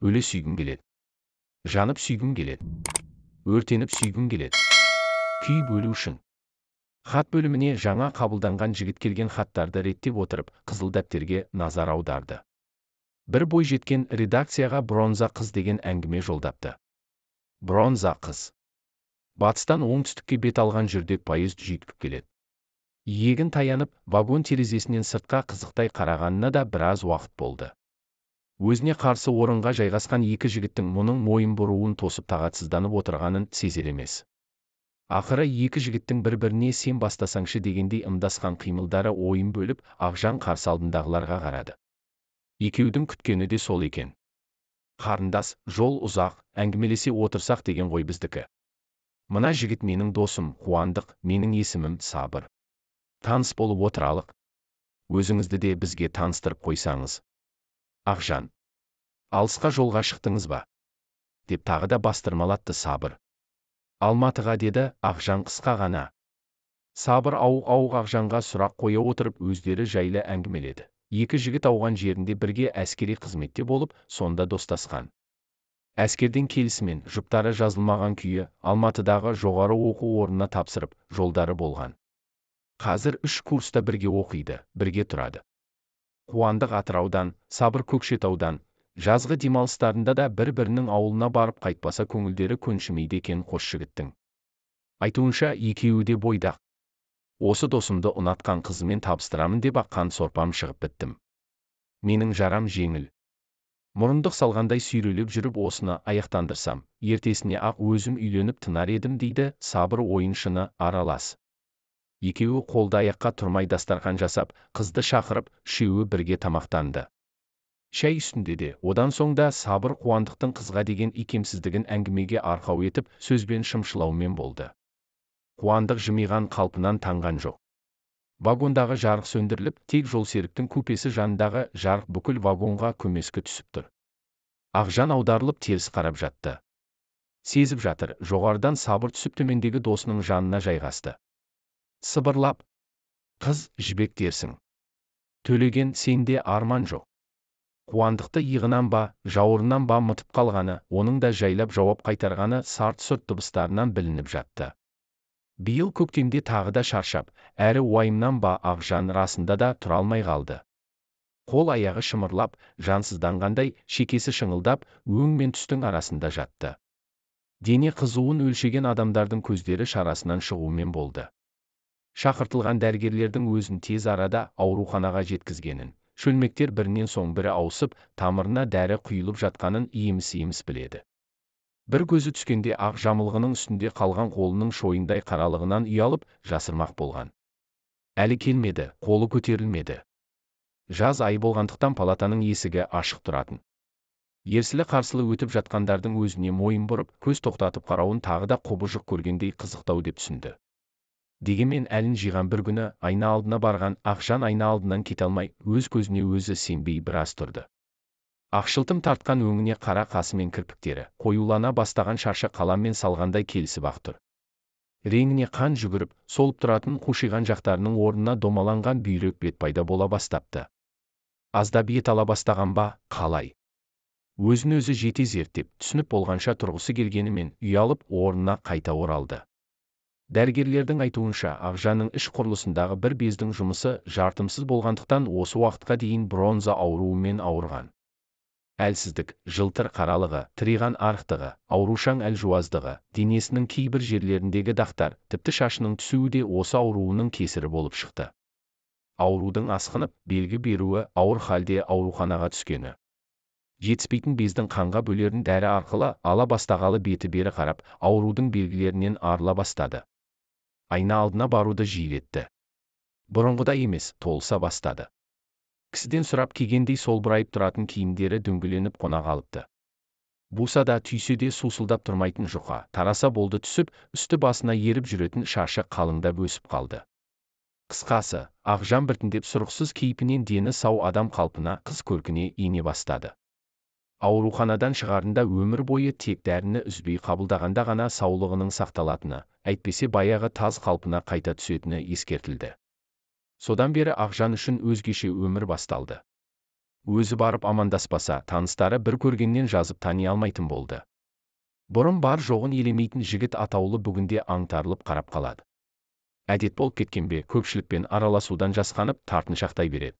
Өле сүйгім келеді. Жанып сүйгім келеді. Өртеніп сүйгім келеді. Күйіп өлу үшін. Хат бөліміне жаңа қабылданған жігіт келген хаттарды реттеп отырып, қызыл дәптерге назар аударды. Бір бойжеткен редакцияға бронза қыз деген әңгіме жолдапты. Бронза қыз. Батыстан оңтүстікке бет алған жүрдек поезд жүйткіп келеді. Иегін таянып, вагон терезесінен сыртқа қызықтай қарағанына да біраз уақыт болды. Өзіне қарсы орынға жайғасқан екі жігіттің мұның мойын бұруын тосып тағатсызданып отырғанын сезер емес. Ақыры екі жігіттің бір-біріне сен бастасаңшы дегендей ымдасқан қимылдары ойын бөліп, Ақжан қарсы алдындағыларға қарады. Екеудің күткені де сол екен. Қарындас, жол ұзақ, әңгімелесе отырсақ деген ғой біздікі. Мына жігіт менің досым, Қуандық, менің есімім Сабыр. Таныс болып отыралық. Өзіңізді де бізге таныстырып қойсаңыз. Ақжан. Алысқа жолға шықтыңыз ба? Деп тағы да бастырмалатты Сабыр. Алматыға, деді Ақжан қысқа ғана. Сабыр ауық-ауық Ақжанға сұрақ қоя отырып өздері жайлы әңгімеледі. Екі жігіт ауған жерінде бірге әскери қызметте болып, сонда достасқан. Әскерден келісімен жұптары жазылмаған күйі Алматыдағы жоғары оқу орнына тапсырып, жолдары болған. Қазір 3 курста бірге оқиды, бірге тұрады. Қуандық Атыраудан, Сабыр Көкшетаудан, жазғы демалыстарында да бір-бірінің ауылына барып қайтпаса көңілдері көншімейді екен қос жігіттің. Айтуынша, екеуі де бойдақ. Осы досымды ұнатқан қызымен табыстырамын деп аққан сорпам шығып біттім. Менің жарам жеңіл. Мұрындық салғандай сүйрелеп жүріп осыны аяқтандырсам, ертесіне ақ өзім үйленіп тынар едім, дейді Сабыр ойын-шыны аралас. Екеуі қолды аяққа тұрмай дастархан жасап, қызды шақырып, үшеуі бірге тамақтанды. Шай үстінде де, одан соң да Сабыр Қуандықтың қызға деген икемсіздігін әңгімеге арқау етіп, сөзбен шымшылаумен болды. Қуандық жымиған қалпынан танған жоқ. Вагондағы жарық сөндіріліп, тек жолсеріктің купесі жанындағы жарық бүкіл вагонға көмескі түсіп тұр. Ақжан аударылып теріс қарап жатты. Сезіп жатыр, жоғарыдан Сабыр түсіп төмендегі досының жанына жайғасты. Сыбырлап, қыз жібек дерсің. Төлеген, сенде арман жоқ. Қуандықты иығынан ба, жауырынан ба мытып қалғаны, оның да жайлап жауап қайтарғаны сарт-сұрт дыбыстарынан білініп жатты. Биыл көктемде тағы да шаршап, әрі уайымнан ба Ақжан расында да тұра алмай қалды. Қол аяғы шымырлап, жансызданғандай, шекесі шыңылдап, өң мен түстің арасында жатты. Дене қызуын өлшеген адамдардың көздері шарасынан шығумен болды. Шақыртылған дәрігерлердің өзін тез арада ауруханаға жеткізгенін, шөлмектер бірінен соң бірі ауысып, тамырына дәрі құйылып жатқанын еміс-еміс біледі. Бір көзі түскенде ақ жамылғының үстінде қалған қолының шойындай қаралығынан ұялып, жасырмақ болған. Әлі келмеді, қолы көтерілмеді. Жаз айы болғандықтан палатаның есігі ашық тұратын. Ерсілі-қарсылы өтіп жатқандардың өзіне мойын бұрып, көз тоқтатып қарауын тағы да құбыжық көргендей қызықтау деп түсінді. Дегенмен әлін жиған бір күні айна алдына барған Ақжан айна алдынан кете алмай, өз көзіне өзі сенбей біраз тұрды. Ақшылтым тартқан өңіне қара қасы мен кірпіктері, қоюлана бастаған шашы қаламмен салғандай келісіп ақ тұр. Реңіне қан жүгіріп, солып тұратын қушиған жақтарының орнына домаланған бүйрек бет пайда бола бастапты. Аздап ет ала бастаған ба, қалай? Өзін өзі жете зерттеп, түсініп болғанша тұрғысы келгенімен ұялып орнына қайта оралды. Дәрігерлердің айтуынша, Ақжанның іш құрылысындағы бір бездің жұмысы жартымсыз болғандықтан осы уақытқа дейін бронза ауруымен ауырған. Әлсіздік, жылтыр қаралығы, тыриған арықтығы, аурушаң әлжуаздығы, денесінің кейбір жерлеріндегі дақтар, тіпті шашының түсуі де осы ауруының кесірі болып шықты. Аурудың асқынып, белгі беруі ауыр халде ауруханаға түскені. Жетіспейтін бездің қанға бөлерін дәрі арқылы ала бастағалы беті бері қарап, аурудың белгілерінен арыла бастады. Айна алдына баруды жиілетті. Бұрынғыдай емес, толыса бастады. Кісіден сұрап кигендей солбырайып тұратын киімдері дөңгеленіп қона қалыпты. Буса да түйсе де сусылдап тұрмайтын жұқа, тараса болды түсіп, үсті басына еріп жүретін шашы қалыңдап өсіп қалды. Қысқасы, Ақжан біртіндеп сұрықсыз кейпінен дені сау адам қалпына, қыз көркіне ене бастады. Ауруханадан шығарында өмір бойы тек дәріні үзбей қабылдағанда ғана саулығының сақталатыны, әйтпесе баяғы таз қалпына қайта түсетіні ескертілді. Содан бері Ақжан үшін өзгеше өмір басталды. Өзі барып амандаспаса, таныстары бір көргеннен жазып тани алмайтын болды. Бұрын бар жоғын елемейтін жігіт атаулы бүгінде аңтарылып қарап қалады. Әдет болып кеткен бе, көпшілікпен араласудан жасқанып, тартыншақтай береді.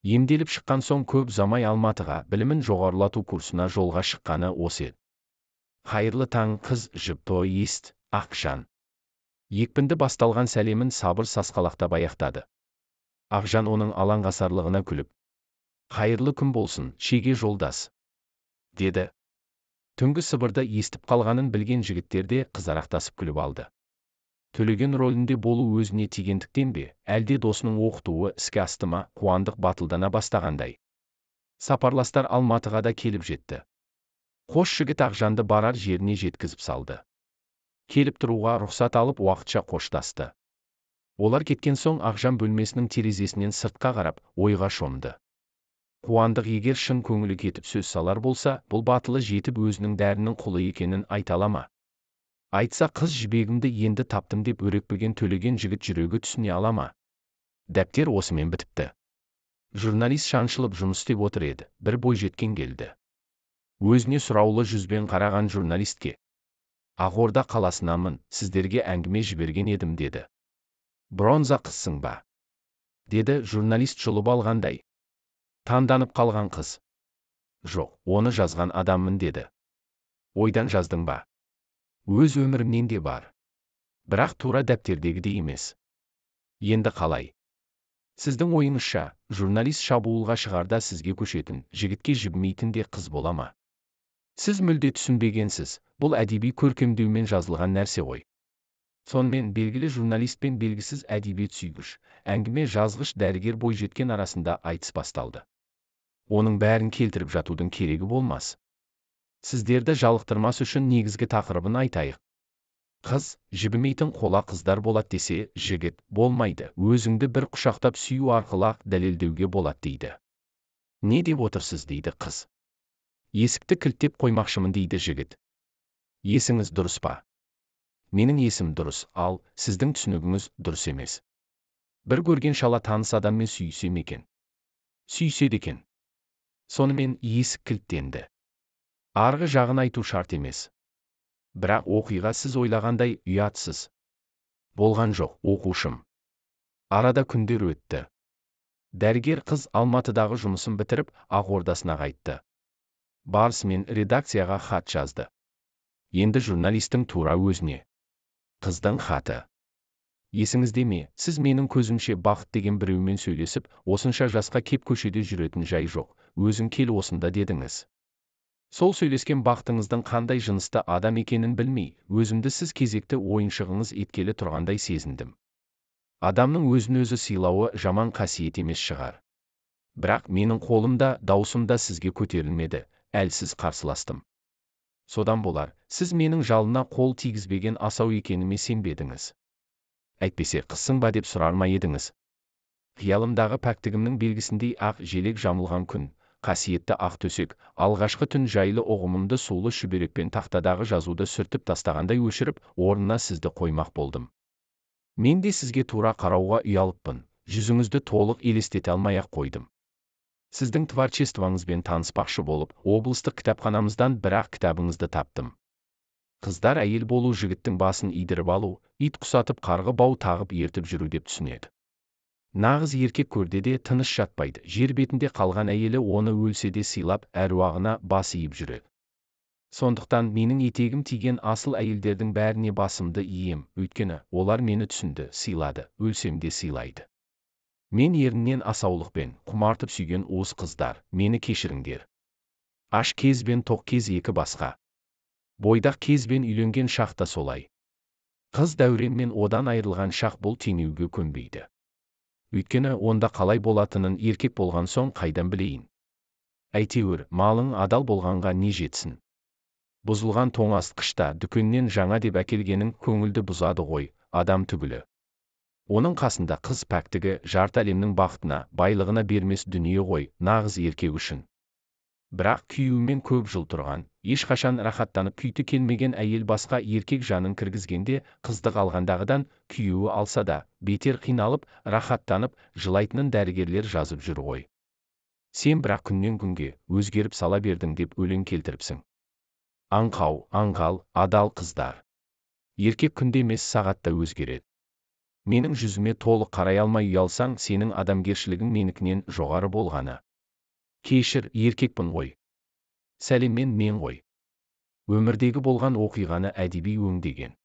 Емделіп шыққан соң көп ұзамай Алматыға білімін жоғарылату курсына жолға шыққаны осы еді. Қайырлы таң, қыз жіп ест, Ақжан. Екпінді басталған сәлемін сабыр сасқалақтап аяқтады. Ақжан оның алаңғасарлығына күліп, «Қайырлы күн болсын, шеге жолдас», деді. Түнгі сыбырды естіп қалғанын білген жігіттер де қызарақтасып күліп алды. Төлеген рөлінде болу өзіне тигендіктен бе, әлде досының оқытуы іске асты ма, Қуандық батылдана бастағандай. Сапарластар Алматыға да келіп жетті. Қос жігіт Ақжанды барар жеріне жеткізіп салды. Келіп тұруға рұқсат алып уақытша қоштасты. Олар кеткен соң Ақжан бөлмесінің терезесінен сыртқа қарап, ойға шомды. Қуандық егер шын көңілі кетіп сөз салар болса, бұл батылы жетіп өзінің дәрінің құлы екенін айта ала ма? Айтса, қыз жібегімді енді таптым деп өрекпіген Төлеген жігіт жүрегі түсіне ала ма? Дәптер осымен бітіпті. Журналист шаншылып жұмыс істеп отыр еді, бір бойжеткен келді. Өзіне сұраулы жүзбен қараған журналистке: «Ақорда қаласынанмын, сіздерге әңгіме жіберген едім», деді. «Бронза қызсың ба?» деді журналист жұлып алғандай. Танданып қалған қыз: «Жоқ, оны жазған адаммын», деді. «Ойдан жаздың ба?» «Өз өмірімнен де бар. Бірақ тура дәптердегідей емес». «Енді қалай? Сіздің ойыңызша, журналист шабуылға шығарда сізге көшетін, жігітке жібімейтін де қыз бола ма? Сіз мүлде түсінбегенсіз, бұл әдеби көркемдеумен жазылған нәрсе ғой». Сонымен белгілі журналист пен белгісіз әдебиет сүйгіш, әңгіме жазғыш дәрігер бойжеткен арасында айтыс басталды. Оның бәрін келтіріп жатудың керегі болмас. Сіздерді жалықтырмас үшін негізгі тақырыбын айтайық. Қыз, жібімейтін қола қыздар болады десе, жігіт, болмайды, өзіңді бір құшақтап сүю арқылы-ақ дәлелдеуге болады дейді. Не деп отырсыз, дейді қыз. Есікті кілттеп қоймақшымын, дейді жігіт. Есіңіз дұрыс па? Менің есім дұрыс, ал сіздің түсінігіңіз дұрыс емес. Бір көрген шала таныс адаммен сүйісе ме екен? Сүйіседі екен. Сонымен есік кілттенді. Арғы жағын айту шарт емес. Бірақ оқиға сіз ойлағандай ұятсыз болған жоқ, оқушым. Арада күндер өтті. Дәрігер қыз Алматыдағы жұмысын бітіріп, Ақордасына қайтты. Барысымен редакцияға хат жазды. Енді журналистің тура өзіне. Қыздың хаты. Есіңізде ме, сіз менің көзімше Бақыт деген біреумен сөйлесіп, осынша жасқа кеп көшеде жүретін жай жоқ, өзің кел осында дедіңіз. Сол сөйлескен Бақытыңыздың қандай жынысты адам екенін білмей, өзімді сіз кезекті ойыншығыңыз еткелі тұрғандай сезіндім. Адамның өзін-өзі сыйлауы жаман қасиет емес шығар. Бірақ менің қолым да, даусым да сізге көтерілмеді, әлсіз қарсыластым. Содан болар, сіз менің жалына қол тигізбеген асау екеніме сенбедіңіз. Әйтпесе, қызсың ба деп сұрар ма едіңіз? Қиялымдағы пәктігімнің белгісіндей ақ желек жамылған күн, қасиетті ақ төсек, алғашқы түн жайлы ұғымымды сулы шүберекпен тақтадағы жазуды сүртіп тастағандай өшіріп, орнына сізді қоймақ болдым. Мен де сізге тура қарауға ұялыппын, жүзіңізді толық елестете алмай-ақ қойдым. Сіздің творчествоңызбен таныспақшы болып, облыстық кітапханамыздан бір-ақ кітабыңызды таптым. Қыздар әйел болу жігіттің басын идіріп алу, ит құсатып қарғы бау тағып ертіп жүру деп түсінеді. Нағыз еркек көрде де тыныш жатпайды, жер бетінде қалған әйелі оны өлсе де сыйлап, әруағына бас иіп жүреді. Сондықтан менің етегім тиген асыл әйелдердің бәріне басымды ием, өйткені олар мені түсінді, сыйлады, өлсем де сыйлайды. Мен еріннен асаулықпен, құмартып сүйген уыз қыздар, мені кешіріңдер. Аш кез бен тоқ кез екі басқа. Бойдақ кез бен үйленген шақ та солай. Қыз дәурен мен одан айырылған шақ бұл теңеуге көнбейді. Өйткені онда қалай болатынын еркек болған соң қайдан білейін. Әйтеуір, малың адал болғанға не жетсін. Бұзылған тоңазытқышта дүкеннен жаңа деп әкелгенің көңілді бұзады ғой, адам түгілі. Оның қасында қыз пәктігі жарты әлемнің бақытына, байлығына бермес дүние ғой, нағыз еркек үшін. Бірақ күйеуімен көп жыл тұрған, ешқашан рахаттанып күйті келмеген әйел басқа еркек жанын кіргізгенде қыздық алғандағыдан күйеуі алса да, бетер қиналып, рахаттанып, жылайтынын дәрігерлер жазып жүр ғой. Сен бірақ күннен күнге өзгеріп сала бердің деп өлең келтіріпсің. Аңқау, аңғал, адал қыздар. Еркек күнде емес, сағатта өзгереді. Менің жүзіме толық қарай алмай ұялсаң, сенің адамгершілігің менікінен жоғары болғаны. Кешір, еркекпін ғой. Сәлеммен, мен ғой. Өмірдегі болған оқиғаны әдеби өңдеген.